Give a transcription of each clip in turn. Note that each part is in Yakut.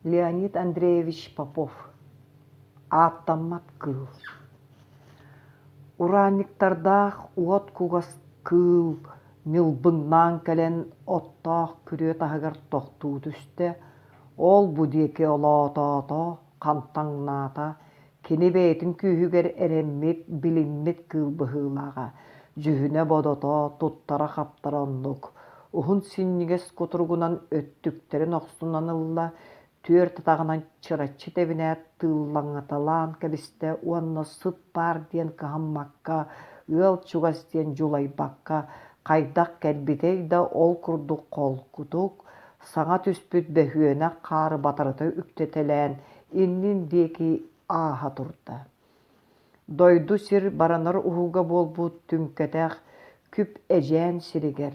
Леонид Андреевич Попов Ааттаммат кыыл Ураанньыктардаах уот кугас кыыл ньылбыҥнаан кэлэн оттоох күрүө таһыгар тохтуу түстэ, ол-бу диэки олоотоото, хантаҥнаата, кини бэйэтин күүһүгэр эрэммит, билиммит кыыл быһыылааҕа, дьүһүнэ-бодото, туттара-хаптара оннук, уһун синньигэс кутуругунан өттүктэрин охсунан ылла, түөрт атаҕынан чыраччы тэбинээт тыыллаҥаталаан кэбистэ уонна сыт баар диэн кыһаммакка, ыал чугас диэн дьулайбакка, хайдах кэлбитэй да ол курдук холкутук, саҥа түспүт бөһүөнэх хаары батарыта үктэтэлээн иннин диэки ааһа турда. Дойду сир баранар уһуга буолбут түҥкэтэх Күп Эдьээн сиригэр,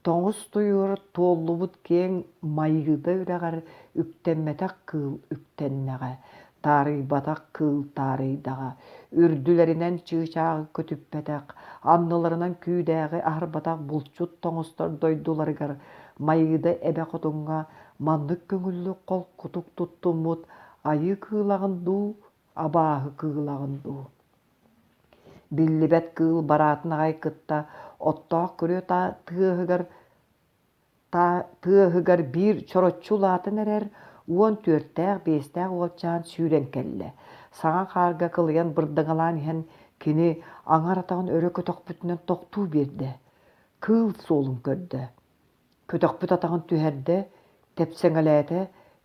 тоҥус тойугар туоллубут киэҥ Майыыда үрэҕэр үктэммэтэх кыыл үктэннэҕэ, таарыйбатах кыыл таарыйдаҕа, үрдүлэринэн чыычааҕы көтүппэтэх, анныларынан күүдээҕи аһарбатах булчут тоҥустар дойдуларыгар Майыыда эбэ хотуҥҥа маннык көҥүллүк холкутук туттуммут айыы кыылаҕын дуу, абааһы кыылаҕын дуу Биллибэт кыыл бараатын аҕай кытта оттоох күрүө тыаһыгар тыаһыгар биир чороччу улаатан эрэр 14-биэстээх уолчаан сүүрэн кэллэ. Саҥа хаарга кылыйан бырдаҥалаан иһэн кини аҥар атаҕын өрө көтөхпүтүнэн тохтуу биэрдэ. Кыыл суолун көрдө. Көтөхпүт атаҕын түһэрдэ, тэпсэҥэлээтэ,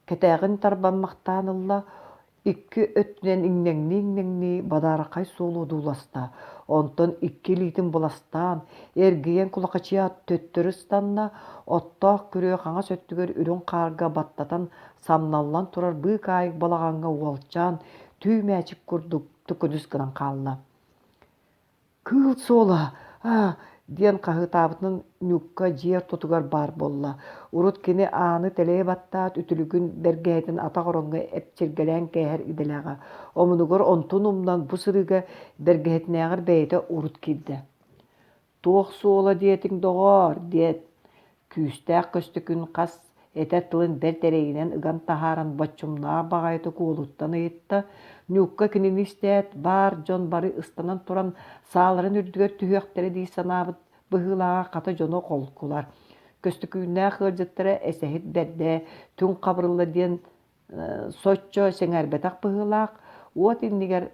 кэтээҕин тарбаммахтаан ылла, икки өттүнэн иҥнэҥнии-иҥнэҥнии бадаархай суолу одууласта, онтон икки илиитин быластаан, эргийэн кулахачыйа төттөрү ыстанна, оттоох күрүө хаҥас өттүгэр үрүҥ хаарга баттатан самналлан турар быыкаайык балаҕаҥҥа уолчаан түү мээчик курдук төкүнүс гынан хаалла. «Кыыл суола! Аа!» диэн хаһыытаабытынан Ньукка дьиэ ортотугар баар буолла. Урут кини ааны тэлэйэ баттаат, үтүлүгүн бэргэһэтин атах ороҥҥо эпчиргэлээн кээһэр идэлээҕэ. Омунугар онтун умнан бу сырыыга бэргэһэтинээҕэр бэйэтэ урут киирдэ. «Туох суола диэтиҥ, доҕоор?» диэт, Күүстээх Көстөкүүн хас этэр тылын бэрт эрэйинэн ыган таһааран боччумнаах баҕайытык уолуттан ыйытта, Ньуукка кинини истээт, баар дьон бары ыстанан туран сааларын үрдүгэр түһүөхтэрэ дии санаабыт быһыылааҕа хата дьоно холкулар. Көстөкүүннээх ыалдьыттара эсэһит бэрдэ, түҥ хабырылла диэн соччо сэҥээрбэтэх быһыылаах, уот иннигэр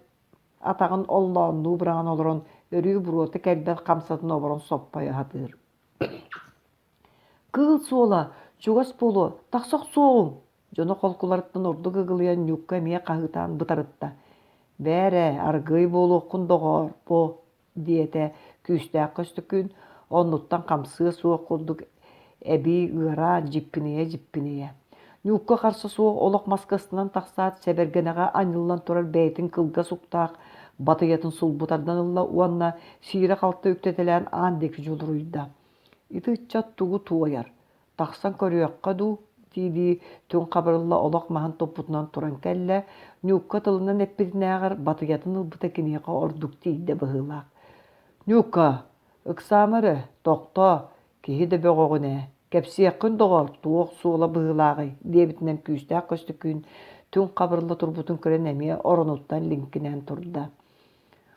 атаҕын оллооннуу быраҕан олорон өрүү буруота кэлбэт хамсатын оборон соппойо сатыыр. Кыыл суола, чугас буолуо, тахса охсуоҕуҥ! Дьоно холкуларыттан ордук ыгылыйан Ньукка эмиэ хаһыытаан бытарытта: «Бээрэ, аргыый буолуоххун доҕоор, бу» диэтэ күүстээх Көстөкүүн, оннуттан хамсыа суох курдук эбии ыараан дьиппинийэ-дьиппинийэ. Ньуукка харса суох олох маска ыстанан тахсаат, сэбэргэнэҕэ анньыллан турар бэйэтин кылгас уктаах батыйатын сулбу тардан ылла уонна сиирэ-халты үктэтэлээн аан диэки дьулуруйда. Ити ыччат тугу туойар, тахсан көрүөххэ дуу дии-дии түҥ хабырылла олох маһын туппутунан туран кэллэ, Ньуукка тылынан эппитинээҕэр батыйатын ылбыта киниэхэ ордук тиийдэ быһыылаах. «Ньуукка, ыксаама эрэ, тохтоо, Киһи да бөҕөҕүн ээ, кэпсиэххин доҕоор, туох суола быһыылааҕый диэбитинэн күүстээх Көстөкүүн түҥ хабырылла турбутун көрөн эмиэ оронуттан лиҥкинээн турда.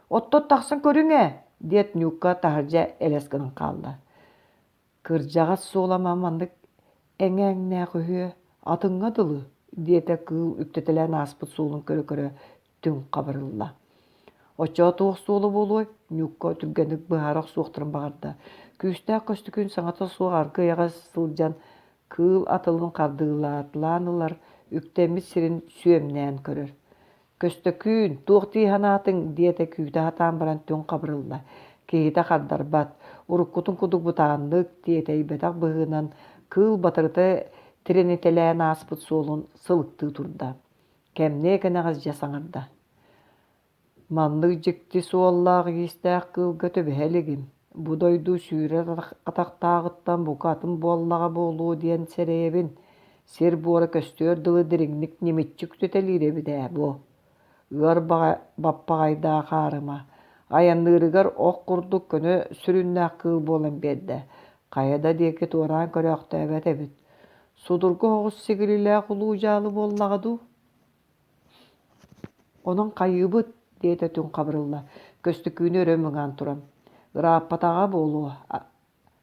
«Оттон тахсан көрүҥ ээ» диэт Ньуукка таһырдьа элэс гынан хаалла. «Кырдьаҕас суола маннык эҥээҥнээх үһүө, атыҥҥа дылы» диэтэ кыыл үктэтэлээн ааспыт суолун көрө-көрө түҥ хабырылла. Оччоҕо туох суола буолуой? Ньуукка түргэнник быһаара охсуохтарын баҕарда. Күүстээх Көстөкүүн саҥата суох аргы айаҕа сылдьан кыыл атылын хардыылаатылаан ылар, үктэммит сирин сүөмнээн көрөр. «Көстөкүүн, туох дии санаатыҥ?» диэтэ күүтэ сатаан баран түҥ хабырылла. Киһитэ хардарбат, уруккутун курдук бытааннык, тиэтэйбэтэх быһыынан кыыл батарыта тирэнитэлээн ааспыт суолун сылыктыы турда. Кэмниэ кэнэҕэс дьэ саҥарда: «Маннык дьикти суоллаах-иистээх кыылга түбэһэ илигим, бу дойду сүүрэр атахтааҕыттан бука атын буоллаҕа буолуо диэн сэрэйэбин, сир буора көстүөр дылы дириҥник ньимиччи күтүтэлиир эбит ээ бу. Ыар баппаҕайдаах аарыма, айанныырыгар ох курдук көнө сүрүннээх кыыл буолан биэрдэ, хайа да диэки туораан көрөөхтөөбөт эбит. Судургу оҕус сигилилээх улуу дьаалы буоллаҕа дуу? Онон хайыыбыт? диэтэ Түҥ Хабырылла, Көстөкүүнү өрө мыҥаан туран. Ырааппатаҕа буолуо,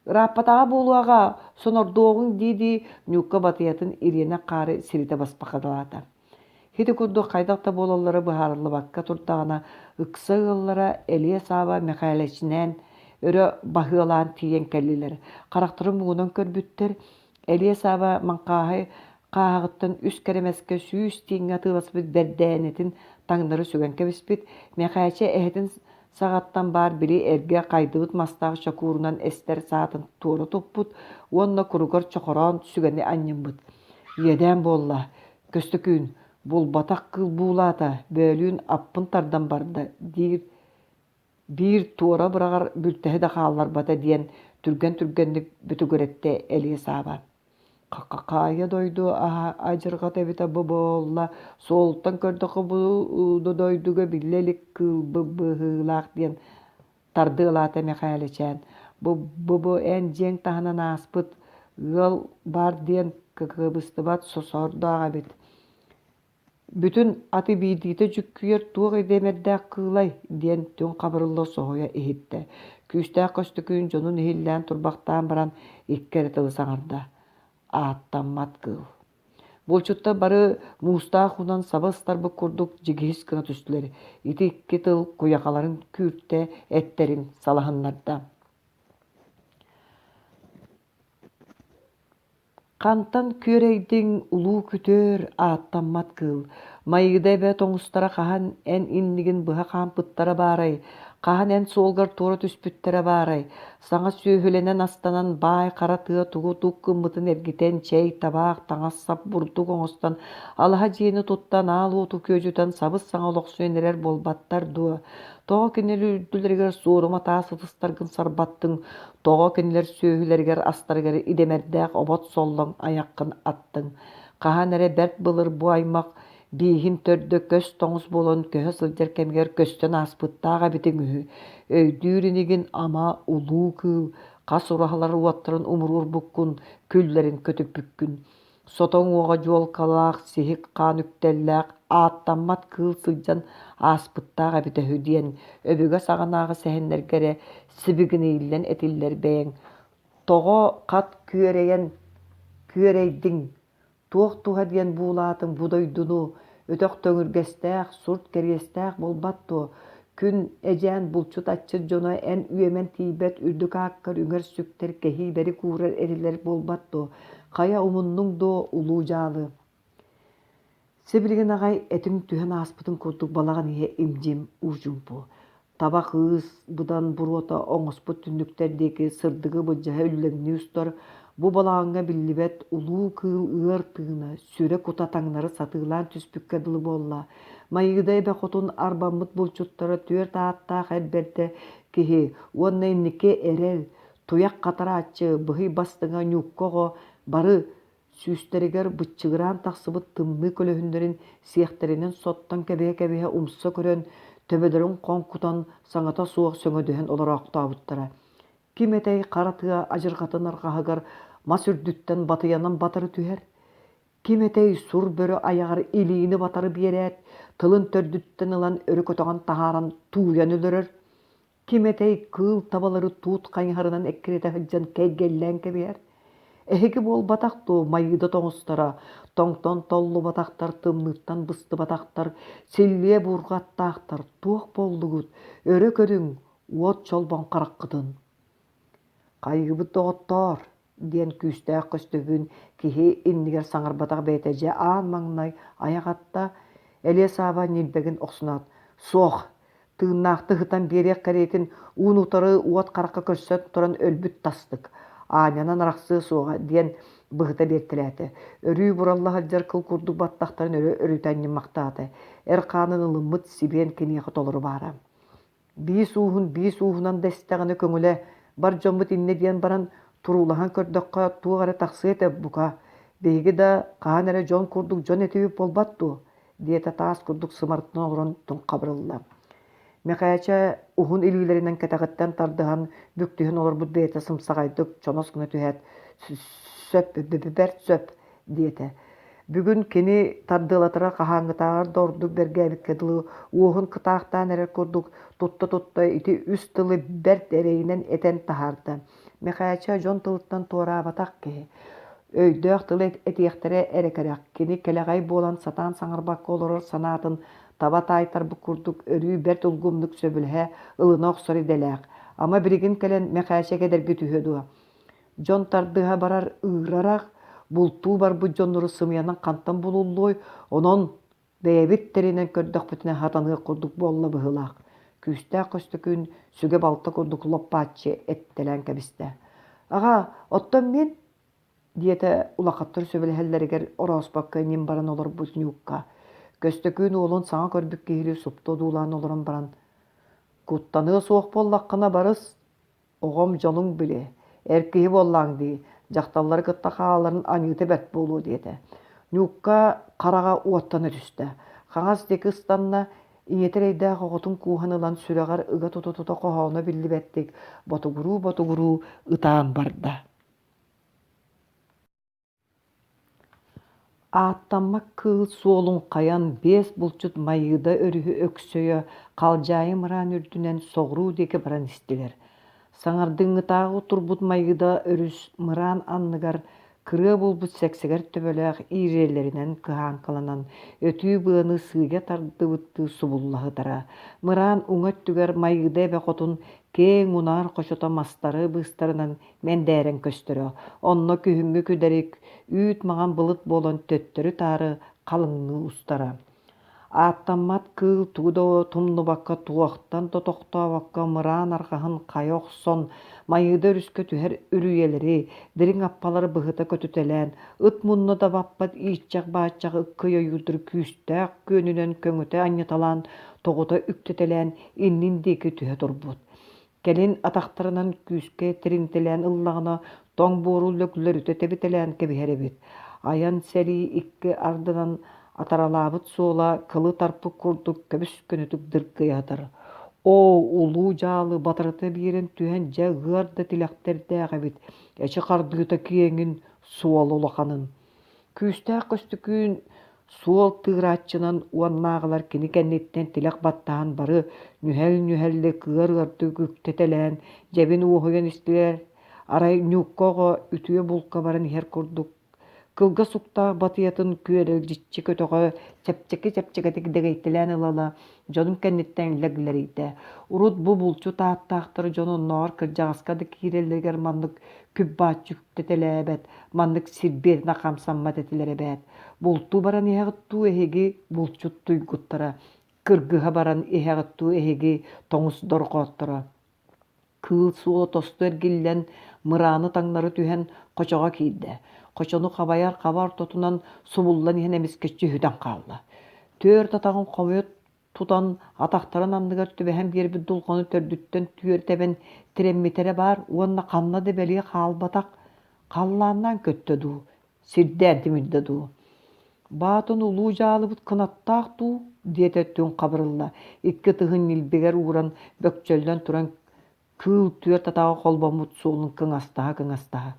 ырааппатаҕа буолуоҕа, сонордуоҕуҥ дии-дии Ньуукка батыйатын ириэнэх хаары сиритэ баспахалаата. Ити курдук хайдах да буолаллара быһаарыллыбакка турдаҕына, ыкса ыаллара Элиэ Сааба Мэхээлэчинээн өрө баһыалаан тиийэн кэллилэр. Харахтарын муҥунан көрбүттэр, Элиэ Сааба маҥхааһай хааһаҕыттан үс кэрэмэскэ 100 тииҥҥэ атыыласпыт бэрдээнэтин таҥнары сүгэн кэбиспит, Мэхээчэ эһэтин саҕаттан баар били эргэ хайдыбыт мастаах чокуурунан эстэр саатын туора туппут уонна куругар чохороон сүгэни анньыммыт. Иэдээн буолла, Көстөкүүн, булбатах кыыл буулаата, бөөлүүн аппын тардан барда диир биир туора быраҕар бүлтэһи да хаалларбата диэн түргэн-түргэнник бөтүгүрэттэ Элиэ Сааба. Хаайа дойду адьырҕата эбитэ бу буолла, суолтан көрдөххө бу дойдуга биллэ илик кыыл быһыылаах диэн тардыалаата Мэхээлэчээн. Бу бу эн дьиэҥ таһынан ааспыт ыал баар диэн кыбыстыбат сордоох эбит. Бүтүн аты биирдиитэ дьүккүйэр туох идэмэрдээх кыылай диэн түҥ хабырылла соһуйа иһиттэ. Күүстээх Көстөкүүн дьонун иһиллээн турбахтаан баран икки эрэ тылы саҥарда: «Ааттаммат кыыл» Булчуттар бары муустаах уунан саба ыстарбыт курдук дьигиһис гына түстүлэр. Ити икки тыл куйахаларын күүртэ, эттэрин салаһыннарда. Хантан күөрэйдиҥ, улуу күтүөр, ааттаммат кыыл, Майыыда эбэ тоҥустара хаһан эн иннигин быһа хаампыттара баарай, хаһан эн суолгар туора түспүттэрэ баарай, саҥа сүөһүлэнэн-астанан баай хара тыа тугу тук гыммытын эргитэн чэй, табаах, таҥас-сап, бурдук оҥостон, алаһа дьиэни туттан, аал уоту күөдьүтэн сабыс-саҥа олохсуйан эрэр буолбаттар дуо? Тоҕо кинилэр үрдүлэригэр суорума таас ытыстаргын сарбаттыҥ, Тоҕо кинилэр сүөһүлэригэр-астарыгар идэмэрдээх обот соллоҥ айаххын аттыҥ? Хаһан эрэ бэрт былыр бу аймах бииһин төрдө көс тоҥус буолан көһө сылдьар кэмигэр көстөн ааспыттаах эбитиҥ үһү. Өйдүүр инигин ама улуу кыыл хас ураһалар уоттарын умуруорбуккун, күллэрин көтүппүккүн. Сото уҥуоҕа дьуолкалаах, сиһик хаан үктэллээх, ааттаммат кыыл сылдьан ааспыттаах эбитэ үһү диэн өбүгэ саҕанааҕы сэһэннэргэ эрэ сибигинэйиллэн этиллэр бэйэҥ тоҕо хат күөрэйэн күөрэйдиҥ, туох туһа диэн буулаатыҥ бу дойдуну, өтөх төҥүргэстээх, сурт кэриэстээх буолбат дуо, күн эдьээн булчут аччыт дьоно эн үөмэн тиийбэт үрдүк ааккар үҥэр-сүктэр кэһии бэрик уурар эрилэр буолбат дуо, хайа умуннуҥ дуо улуу дьаалы Сибилигин аҕай этиҥ түһэн ааспытын курдук балаҕан иһэ им-дьим уу-чуумпу. Таба кыыс быдан буруота оҥоспут түннүктэр диэки сырдыгы былдьаһа үллэҥнии устар, бу балаҕаҥҥа биллибэт улуу кыыл ыар тыына, сүрэ-кута таҥнары сатыылаан түспүккэ дылы буолла. Майыыда эбэ хотун арбаммыт булчуттара түөрт ааттаах эр бэрдэ киһи уонна инники эрэл, туйах хатарааччы, быһый бастыҥа Ньуукка оҕо бары сүүстэригэр быччыгыраан тахсыбыт тымныы көлөһүннэрин сиэхтэринэн соттон кэбиһэ-кэбиһэ умса көрөн, төбөлөрүн хоҥкутан, саҥата суох сөҥөдөһөн олороохтообуттара. Ким этэй хара тыа адьырҕатын арҕаһыгар мас үрдүттэн батыйанан батары түһэр? Ким этэй сур бөрө айаҕар илиини батары биэрээт, тылын төрдүттэн ылан өрө көтөҕөн таһааран тууйан өлөрөр? Ким этэй кыыл табалары туут хайыһарынан эккирэтэ сылдьан кэйгэллээн кэбиһэр? Эһиги буолбатах дуо майыыда тоҥустара, тоҥтон толлубатахтар, тымныыттан быстыбатахтар, силлиэ буурҕаттаахтар, туох буоллугут, өрө көрүҥ, уот чолбон хараххытын. Хайыыбыт доҕоттоор, диэн күүстээх көстөкүүн киһи иннигэр саҥарбатах бэйэтэ дьэ аан маҥнай айах атта, Элиэ Сааба ньилбэгин охсунаат, «Суох, тыыннаахтыы ыһытан биэриэх кэриэтин уун-утары уот харахха көрсөн туран өлбүт тастык, аанньанан арахсыа суоҕа» диэн быһыта биэртэлээтэ. Өрүү буралла сылдьар кыл курдук баттахтарын өрө өрүтэ анньыммахтаата. Эр хаанын ылыммыт сибиэн киниэхэ толору баара. Биис ууһун биис ууһунан да истэҕинэ көҥүлэ, бар дьоммут иннэ диэн баран, туруулаһан көрдөххө туох эрэ тахсыа этэ бука, биһиги да хаһан эрэ дьон курдук дьон этибит буолбат дуо диэтэ таас курдук сымарытан олорон туҥхабырылла. Мэхээчэ уһун илиилэринэн кэтэҕиттэн тардыһан бүктүһэн олорбут бэйэтэ сымсаҕайдык чонос гына түһээт сөп бэрт сөп. диэтэ. Бүгүн кини тардыалатара хаһааҥҥытааҕар да ордук бэргээбиккэ дылы уоһун кытаахтаан эрэр курдук тутта-тутта ити үс тылы бэрт эрэйинэн этэн таһаарда. Мэхээчэ дьон тылыттан туораабатах киһи. Өйдөөх тылы этиэхтэрэ эрэ кэрэх, кини кэлэҕэй буолан сатаан саҥарбакка олорор санаатын таба таайтарбыт курдук өрүү бэрт улгумнук сөбүлэһэ, ылына охсор идэлээх. Ама билигин кэлэн Мэхээчэ кэдэрги түһүө дуо? Дьон тардыһа барар ыырарах, бултуу барбыт дьоннору сымыйанан хантан булуллуой, онон бэйэбит тэринэн көрдөхпүтүнэ сатаныах курдук буолла быһыылаах. Күүстээх Көстөкүүн сүгэ-балта курдук лоп-бааччы эттэлээн кэбистэ. Аҕаа, оттон мин диэтэ улахаттар сөбүлэһэллэригэр орооспокко ньим баран олорбут Ньуукка. Көстөкүүн уолун саҥа көрбүт киһилии супту одуулаан олорон баран «Куттаныа суох буоллаххына барыс, Оҕом дьолуҥ билиэ, эр киһи буоллаҥ дии, дьахталлары кытта хааларын аньыыта бэрт буолуо диэтэ. Ньуукка хараҕа уоттана түстэ. Хаҥас диэки ыстанна, ийэтэ эрэйдээх оҕотун кууһан ылан сүрэҕэр ыга тута-тута хоһооно биллибэттик ботугуруу-ботугуруу ытаан барда. Ааттаммат кыыл суолун хайан биэс булчут Майыыда өрүһү өксөйө, халдьаайы мыраан үрдүнэн соҕуруу диэки баран истилэр. Саҥардыҥҥытааҕы турбут Майыыда өрүс мыраан анныгар кырыа булбут сэксэгэр төбөлөөх иирэлэринэн кыһааҥкаланан, өтүү быаны сыыйа тардыбыттыы субулла сытара. Мыраан уҥа өттүгэр Майыыда эбэ хотун киэҥ унаар хочото мастары быыстарынан мэндээрэн көстөрө. Онно күһүҥҥү күдэрик, үүт маҥан былыт буолан төттөрү-таары халыҥныы устара. Ааттаммат кыыл тугу да тумнубакка, туохтан да тохтообокко мыраан арҕаһын хайа охсон, Майыыда өрүскэ түһэр үрүйэлэри, дириҥ аппалары быһыта көтүтэлээн, ыт мунна да баппат ииччэх-бааччах ыккый ойуурдары күүстээх күөнүнэн көҥүтэ анньыталаан, тоҕута үктэтэлээн иннин диэки түһэ турбут. Кэлин атахтарынан күүскэ тиринтэлээн ыллаҕына, тоҥ буору лөглөрүтэ тэбитэлээн кэбиһэр эбит. Айан сэрии икки ардынан атаралаабыт суола кылы тарпыт курдук көбүс-көнөтүк дыргыйа сытар. Оо, улуу дьаалы батарыта биэрэн түһэн дьэ ыар да тилэхтэрдээх эбит, эчи хардыыта киэҥин, суола улаханын. Күүстээх Көстөкүүн суол тыырааччынан уоннааҕылар кини кэнниттэн тилэх баттаһан бары нүһэл-нүһэллик ыар-ыардык үктэтэлээн, дьэбин уоһуйан истилэр. Арай Ньуукка оҕо үтүө булка баран иһэр курдук кылгас уктаах батыйатын күөрэлдьиччи көтөҕө чэпчэки-чэпчэкитик дэгэйтэлээн ыла-ыла дьонун кэнниттэн лэглэрийдэ. Урут бу булчут ааттаахтар дьон оннооҕор кырдьаҕаска да киирэллэригэр маннык күп-бааччы үктэтэлээбэт, маннык сирбиэтинэ хамсаммат этилэр эбээт. Бултуу баран иһэҕит дуу эһиги булчут туйгуттара, кыргыһа баран иһэҕит дуу эһиги тоҥус дорҕоотторо. Кыыл суола тосту эргиллэн, мырааны таҥнары түһэн хочоҕо киирдэ. Хочону хабайар хаба ортотунан субуллан иһэн эмискэччи үһүтэн хаалла. Түөрт атаҕын хомуйа тутан атахтарын анныгар түбэһэн биэрбит дулҕаны төрдүттэн түөрт эбэн тирэммитэрэ баар уонна ханна да бэлиэ хаалбатах халлааннаан көттө дуу, сирдээн тимирдэ дуу. Баатын улуу дьаалыбыт кынаттаах дуу диэтэ түҥ хабырылла икки ытыһын ньилбигэр ууран бөкчөллөн туран кыыл түөрт атаҕа холбоммут суолун кыҥастаһа-кыҥастаһа.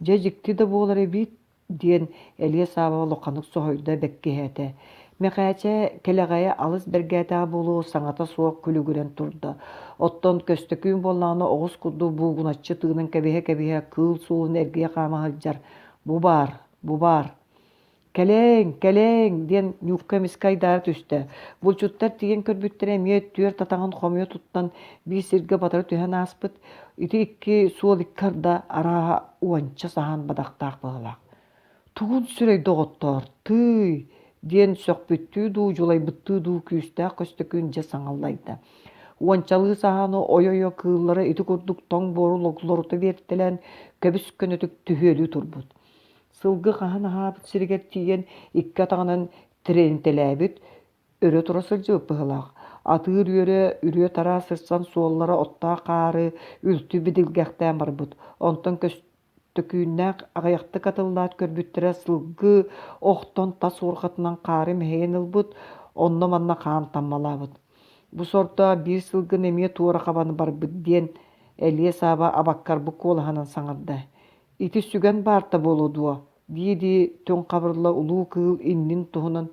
Дьэ дьикти да буолар эбит диэн Элиэ Сааба улаханнык соһуйда, бэккиһээтэ. Мэхээчэ кэлэҕэйэ алыс бэргээтэҕэ буолуо саҥата суох күлүгүрэн турда. Оттон Көстөкүүн буоллаҕына оҕус курдук буугуначчы тыынан кэбиһэ-кэбиһэ кыыл суолун эргийэ хаама сылдьар. Бу баар, бу баар. Кэлээҥ, кэлээҥ диэн Ньуукка эмискэ айдаара түстэ. Булчуттар тиийэн көрбүттэрэ эмиэ түөрт атаҕын хомуйа туттан биир сиргэ батары түһэн ааспыт. Ити икки суол икки арда арааһа уонча саһаан бадахтаах быһыылаах. Тугун сүрэй доҕоттоор, тыый! диэн сөхпүттүү дуу, дьулайбыттыы дуу күүстээх Көстөкүүн дьэ саҥаллайда. Уончалыы саһааны ойо-ойо кыыллара ити курдук тоҥ буору логлорута биэртэлээн көбүс-көнөтүк түһүөлүү турбут. Сылгы хаһан аһаабыт сиригэр тиийэн икки атаҕынан тирэнтэлээбит, өрө тура сылдьыбыт быһыылаах. Атыыр үөрэ үрүө-тараа сырсан суоллара оттоох хаары үлтү бидилгэхтээн барбыт. Онтон көстөкүүннээх аҕыйахтык атыллаат көрбүттэрэ сылгы охтон тас уорҕатынан хаары мэһийэн ылбыт, онно-манна хаан таммалаабыт. Бу сордоох биир сылгыны эмиэ туора хабан барбыт диэн Элиэ Сааба абаккарбыт куолаһынан саҥарда. Ити сүгэн баарта буолуо дуо? дии-дии түҥ хабырла улуу кыыл иннин туһунан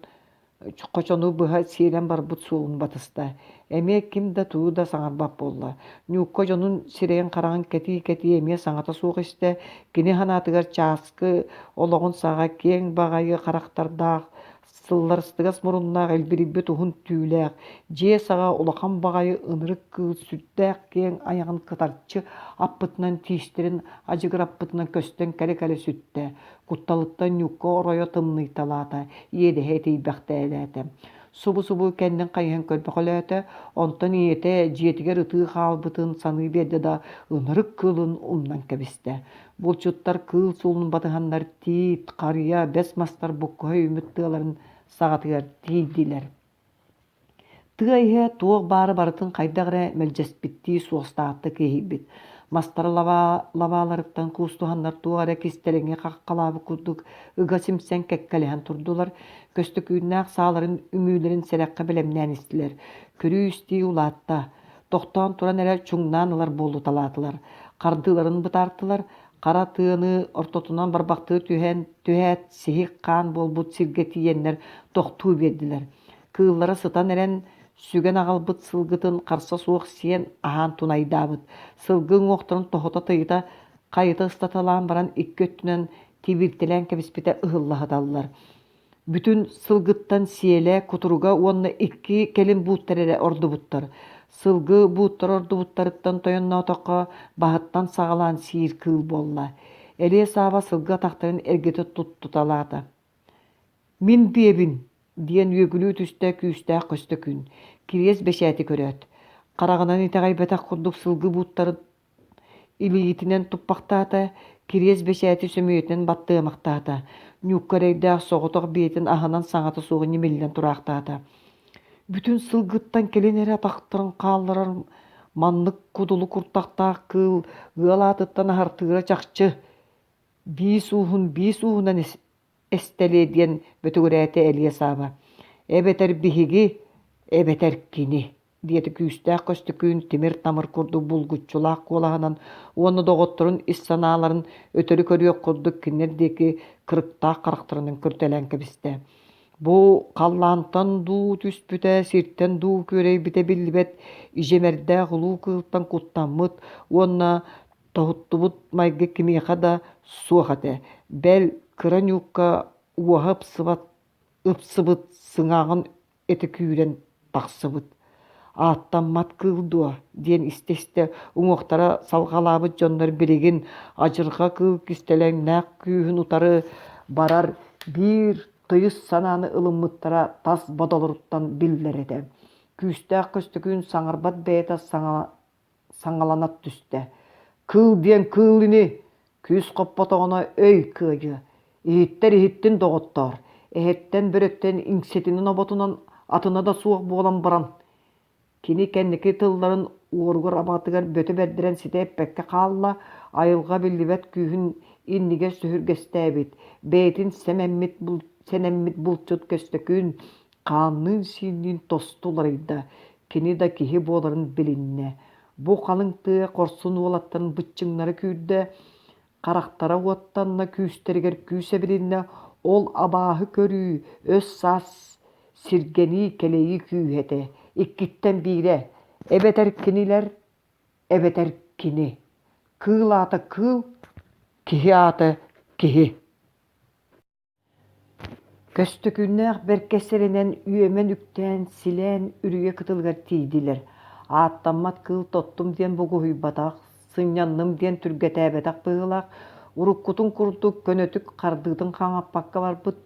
хочону быһа сиэлэн барбыт суолун батыста. Эмиэ ким да тугу да саҥарбат буолла. Ньуукка дьонун сирэйин-хараҕын кэтии-кэтии эмиэ саҥата суох истэ. Кини санаатыгар чааскы олоҕун саҕа киэҥ баҕайы харахтардаах, сылларыстыгас муруннаах илбирийбит уһун түүлээх, дьиэ саҕа улахан баҕайы ынырык кыыл сүрдээх киэҥ айаҕын кытарчы аппытынан тиистэрин адьыгыраппытынан көстөн кэлэ-кэлэ сүттэ. Кутталыттан Ньукка оройо тымныйталаата, иэдэһэ итийбэхтээлээтэ. Субу-субу кэннин хайыһан көрбөхөлөөтө, онтон ийэтэ дьиэтигэр ытыы хаалбытын саныы биэрдэ да, ынырык кыылын умнан кэбистэ. Булчуттар кыыл суолун батыһаннар тиит, харыйа, бэс мастар буккуһа үүммүт тыаларын саҕатыгар тиийдилэр. Тыа иһэ туох баары барытын хайдах эрэ мэлдьэспиттии суостаахтык иһийбит. Мастар лабааларыттан куустуһаннар туох эрэ кистэлэҥи хаххалаабыт курдук ыга симсэн кэккэлэһэн турдулар, Көстөкүүннээх сааларын үҥүүлэрин сэрэххэ бэлэмнээн истилэр. Көрүү-истии улаатта. Тохтоон туран эрэ чуҥнаан ылар буолуталаатылар. Хардыыларын бытаартылар, хара тыаны ортотунан барбахтыы түһэн түһээт сиһик хаан буолбут сиргэ тиийэннэр тохтуу биэрдилэр. Кыыллара сытан эрэн, сүгэн аҕалбыт сылгытын харса суох сиэн аһаан тунайдаабыт. Сылгы уҥуохтарын тоһута тыйыта хайыта ыстаталаан баран икки өттүнэн тибииртэлээн кэбиспитэ ыһылла сыталлар. Бүтүн сылгыттан сиэлэ, кутуруга уонна икки кэлин бууттар эрэ ордубуттар. Сылгы бууттар ордубуттарыттан тойонноотоххо, баһыттан саҕалаан сиир кыыл буолла. Элиэ Сааба сылгы атахтарын эргитэ туттуталаата. «Мин биэбин!» диэн үөгүлүү түстэ күүстээх Көстөкүүн, кириэс бэчээти көрөөт, хараҕынан итэҕэйбэтэх курдук сылгы бууттарын илиитинэн туппахтаата, кириэс бэчээти сөмүйэтинэн баттыамахтаата, Ньуукка эрэйдээх соҕотох биэтин аһынан саҥата суох ньимиллэн тураахтаата. Бүтүн сылгыттан кэлин эрэ атахтарын хаалларар маннык кудулу куртахтаах кыыл ыал аатыттан аһартыыра чахчы, биис ууһун биис ууһунан эстэлиэ диэн бөтүгүрээтэ Элиэ Сааба. Эбэтэр биһиги, эбэтэр кини диэтэ күүстээх Көстөкүүн тимир-тамыр курдук булгуччулаах куолаһынан уонна доҕотторун ис санааларын өтөрү көрүөх курдук кинилэр диэки кырыктаах харахтарынан көрүтэлээн кэбистэ. Бу халлаантан дуу түспүтэ, сиртэн дуу күөрэйбитэ биллибэт идьэмэрдээх улуу кыылтан куттаммыт уонна тоһуттубут майгы кимиэхэ да суох этэ. Бэл, кыра Ньуукка уоһа ыпсыбат ыпсыбыт сыҥааҕын этэ күүрэн тахсыбыт. «Ааттаммат кыыл дуо?» диэн истэ-истэ уҥуохтара салҕалаабыт дьоннор билигин адьырҕа кыыл кистэлэҥнээх күүһүн утары барар биир тыйыс санааны ылыммыттара тас бодолоруттан биллэр этэ. Күүстээх Көстөкүүн саҥарбат бэйэтэ саҥа саҥалана түстэ: «Кыыл диэн кыыл ини, күүс хоппотоҕуна өй кыайыа, иһиттэр иһиттин доҕоттоор, эһэттэн бөрөттөн иҥсэтинэн оботунан атына да суох буолан баран» Кини кэнники тылларын уоругар абаҕатыгар бөтө бэрдэрэн ситэ эппэккэ хаалла, айылҕа биллибэт күүһүн иннигэр сөһүргэстээбит, бэйэтин сэмэммит сэнэммит булчут Көстөкүүн хаанныын-сиинниин тосту уларыйда, кини да киһи буоларын билиннэ. Бу халыҥ тыа хорсун уолаттарын быччыҥнара күүрдэ, харахтара уоттанна, күүстэригэр күүс эбилиннэ, ол абааһы көрүү, өс-саас сиргэнии, кэлэйии күүһэ этэ. Иккиттэн биирэ, эбэтэр кинилэр, эбэтэр кини. Кыыл аата кыыл, киһи аата киһи. Көстөкүүннээх бэркэ сэрэнэн үөмэн үктээн, силээн үрүйэ кытылыгар тиийдилэр. Ааттаммат кыыл тоттум диэн бугуһуйбатах, сынньанным диэн түргэтээбэтэх быһыылаах, уруккутун курдук көнөтүк хардыытын хаҥаппакка барбыт,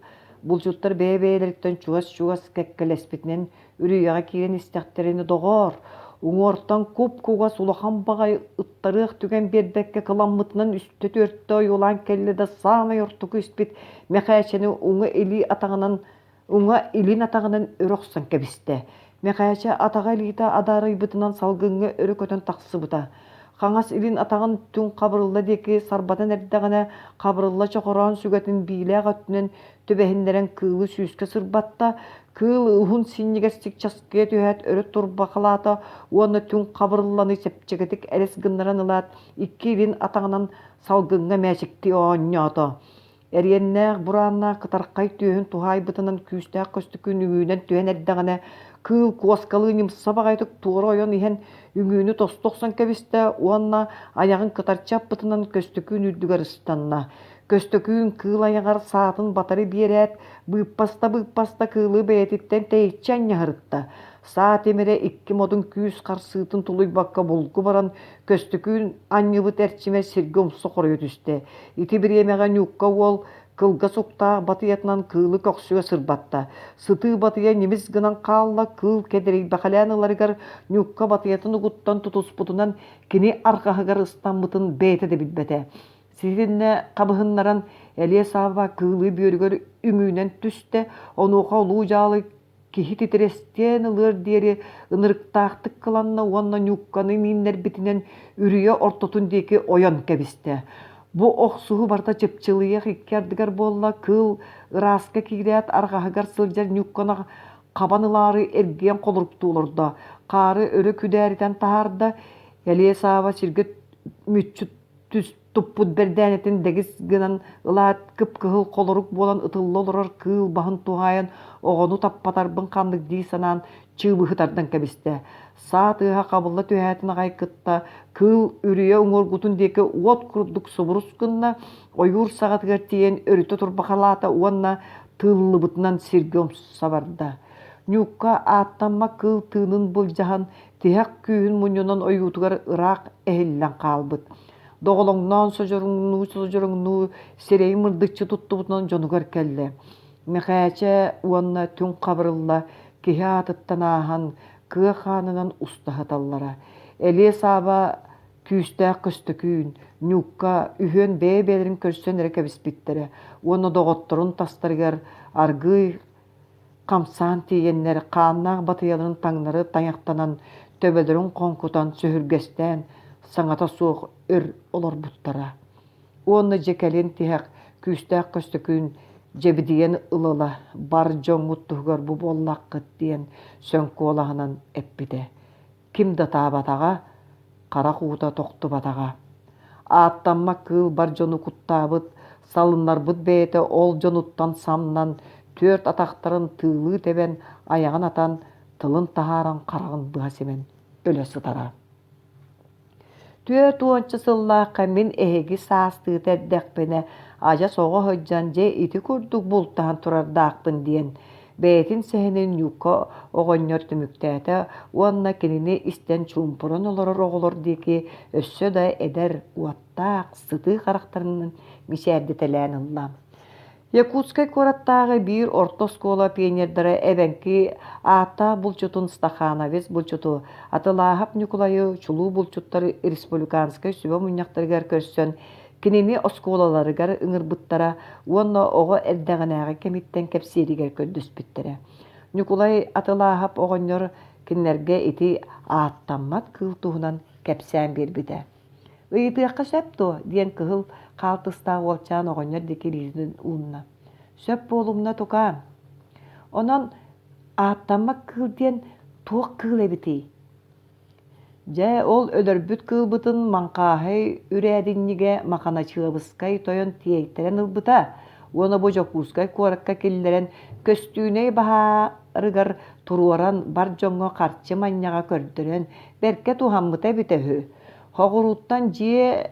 булчуттар бэйэ-бэйэлэриттэн чугас-чугас кэккэлэспитинэн Үрүйэҕэ киирэн истэхтэринэ, доҕоор, уҥуортан куп-кугас улахан баҕайы ыттарыах түгэн биэрбэккэ кыламмытынан үстэ-түөртэ ойуулаан кэллэ да саамай ортоку испит Мэхээчэни уҥа илии атаҕынан уҥа илин атаҕынан өрө охсон кэбистэ. Мэхээчэ атаҕа илиитэ адаарыйбытынан салгыҥҥа өрө көтөн тахсыбыта. Хаҥас илин атаҕын түҥ Хабырылла диэки сарбатан эрдэҕинэ, Хабырылла чохороон сүгэтин биилээх өттүнэн түбэһиннэрэн кыылы сүүскэ сырбатта, Кыыл уһун синньигэстик часкыйа түһээт өрө турбахалаата уонна түҥ хабырылланы чэпчэкитик элэс гыннаран ылаат, икки илин атаҕынан салгыҥҥа мээчиктии оонньоото. Эриэннээх, бурааннаах кытархай түөһүн туһаайбытынан күүстээх Көстөкүүн үҥүүнэн түһэн эрдэҕинэ, кыыл куоскалыы ньымса баҕайытык туора ойон иһэн үҥүүнү тосту охсон кэбистэ уонна айаҕын кытарчы аппытынан Көстөкүүн үрдүгэр ыстанна. Көстөкүүн кыыл айаҕар саатын батары биэрээт, быыппаста-быыппаста кыылы бэйэтиттэн тэйиччи анньаһырытта. Саа тимирэ икки модун күүс харсыытын тулуйбакка булгу баран, Көстөкүүн анньыбыт эрчимэ сиргэ умса хоруйа түстэ. Ити бириэмэҕэ Ньуукка уол кылгас уктаах батыйатынан кыылы көхсүгэ сырбатта. Сытыы батыйа ньимис гынан хаалла, кыыл кэдэрийбэхэлээн ыларыгар Ньуукка батыйатын угуттан тутуспутунан кини арҕаһыгар ыстаммытын бэйэтэ да билбэтэ. Ситиннэ хабыһыннаран Элиэ Савва кыылы бүөрүгэр үҥүүнэн түстэ, онуоха улуу дьаалы киһи титирэстиэн ылыар диэри ынырыктаахтык кыланна уонна Ньуукканы мииннэрбитинэн үрүйэ ортотун диэки ойон кэбистэ. Бу охсуһуу барыта чыпчылыйыах икки ардыгар буолла, кыыл ырааска киирээт арҕаһыгар сылдьар Ньуукканы хабан ылаары эргийэн холоруктуу олордо, хаары өрө күдээритэн таһаарда, Элиэ Сааба сиргэ мүччү түс туппут бэрдээнэтин дэгис гынан ылаат, кып-кыһыл холорук буолан ытылла олорор кыыл баһын туһаайан оҕону таппатарбын ханнык дии санаан чыыбыһы тардан кэбистэ. Саа тыаһа хабылла түһээтин аҕай кытта кыыл үрүйэ уҥуоргутун диэки уот курдук субурус гынна, ойуур саҕатыгар тиийэн өрүтэ турбахалаата уонна тыыллыбытынан сиргэ умса барда. Ньуукка ааттаммат кыыл тыынын былдьаһан, тиһэх күүһүн мунньунан ойуутугар ыраах эһиллэн хаалбыт. Доҕолоҥноон содьороҥнуу-содьороҥнуу сирэйин мырдыччы туттубутунан дьонугар кэллэ. Мэхээчэ уонна Түҥ Хабырылла киһи аатыттан ааһан, кыа хаанынан уста сыталлара. Элиэ Сааба күүстээх Көстөкүүн, Ньуукка үһүөн бэйэ-бэйэлэрин көрсөн эрэ кэбиспиттэрэ уонна доҕотторун тастарыгар аргыый Хамсаан тиийэннэр хааннаах батыйаларын таҥнары тайахтанан, төбөлөрүн хоҥкутан сөһүргэстээн, саҥата суох өр олорбуттара. Уонна дьэ кэлин тиһэх күүстээх Көстөкүүн дьэбидийэн ыла-ыла бар дьоҥҥут туһугар бу буоллаххыт диэн сөҥ куолаһынан эппитэ. Ким да ытаабатаҕа, харах уута тохтубатаҕа. Ааттаммат кыыл бар дьону куттаабыт, салыннарбыт бэйэтэ ол дьонуттан самнан, түөрт атахтарын тыылыы тэбэн, айаҕын атан, тылын таһааран хараҕын быһа симэн өлө сытара. Түөрт уонча сыллаахха мин эһиги саастыыта эрдэхпинэ, адьас оҕо сылдьан дьэ ити курдук бултаһан турардаахпын диэн, бэйэтин сэһэнин Ньуукка оҕонньор түмүктээтэ уонна кинини истэн чуумпуран олорор оҕолор диэки өссө да эдэр, уоттаах, сытыы харахтарынан мичээрдэтэлээн ылла. Якутскай куораттааҕы биир орто оскуола пионердара эбэҥки ааттаах булчутун стахановец булчуту Атылааһап Ньукулайы чулуу булчуттары республиканскай сүбэ мунньахтарыгар көрсөн кинини оскуолаларыгар ыҥырбыттара уонна оҕо эрдэҕинээҕи кэмиттэн кэпсииригэр көрдөспүттэрэ. Ньукулай Атылааһап оҕонньор кинилэргэ ити ааттаммат кыыл туһунан кэпсээн биэрбитэ. «Ыйытыахха сөп дуо?» диэн кыһыл хаалтыстаах уолчаан оҕонньор диэки илиитин уунна. «Сөп буолумна, тукаам. Онон ааттаммат кыыл диэн туох кыыл эбитий?» Дьэ, ол өлөрбүт кыылбытын Маҥхааһай үрээдинньигэ Маханачыабыскай тойон тиэйтэрэн ылбыта уонна бу Дьокуускай куоракка киллэрэн көстүүнэй баһаарыгар туруоран бар дьоҥҥо харчы манньаҕа көрдөрөн бэркэ туһаммыта эбитэ үһү. Хоҕурууттан дьиэ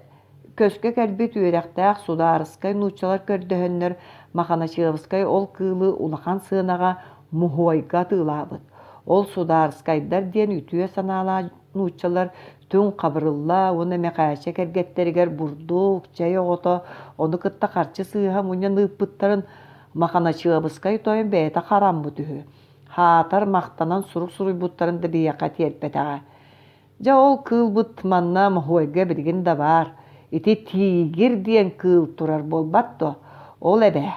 көскө кэлбит үөрэхтээх судаарыскай нууччалар көрдөһөннөр Маханачыабыскай ол кыылы улахан сыанаҕа муһуойга атыылаабыт. Ол судаарыскайдар диэн үтүө санаалаах нууччалар Түҥ Хабырылла уонна Мэхээчэ кэргэттэригэр бурдук, чэй оҕото, ону кытта харчы сыыһа мунньан ыыппыттарын Маханачыабыскай тойон бэйэтэ хараммыт үһү. Хаатар махтанан сурук суруйбуттарын да биһиэхэ тиэрпэтэҕэ. Дьэ ол кыылбыт манна моһуойга билигин да баар. Ити тиигир диэн кыыл турар буолбат дуо? Ол эбээ.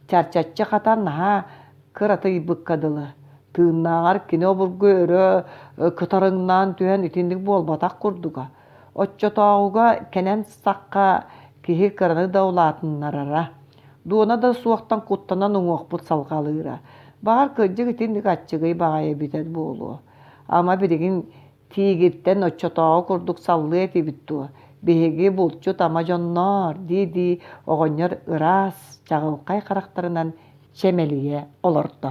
Чарчаччы хатан наһаа кыратыйбыкка дылы. Тыыннааҕар кини обургу өрө кытарыҥнаан түһэн итинник буолбатах курдуга. Оччотооҕуга кэнэн сахха киһи кыраны да улаатыннарара. Дуона да суохтан куттанан уҥуохпут салҕалыыра. Баҕар кырдьык итинник аччыгый баҕайы эбитэ буолуо. Ама билигин тиигиртэн оччотооҕу курдук саллыа этибит дуо? Биһиги булчут ама дьонноор дии-дии оҕонньор ыраас, чаҕылхай харахтарынан чэмэлийэ олордо.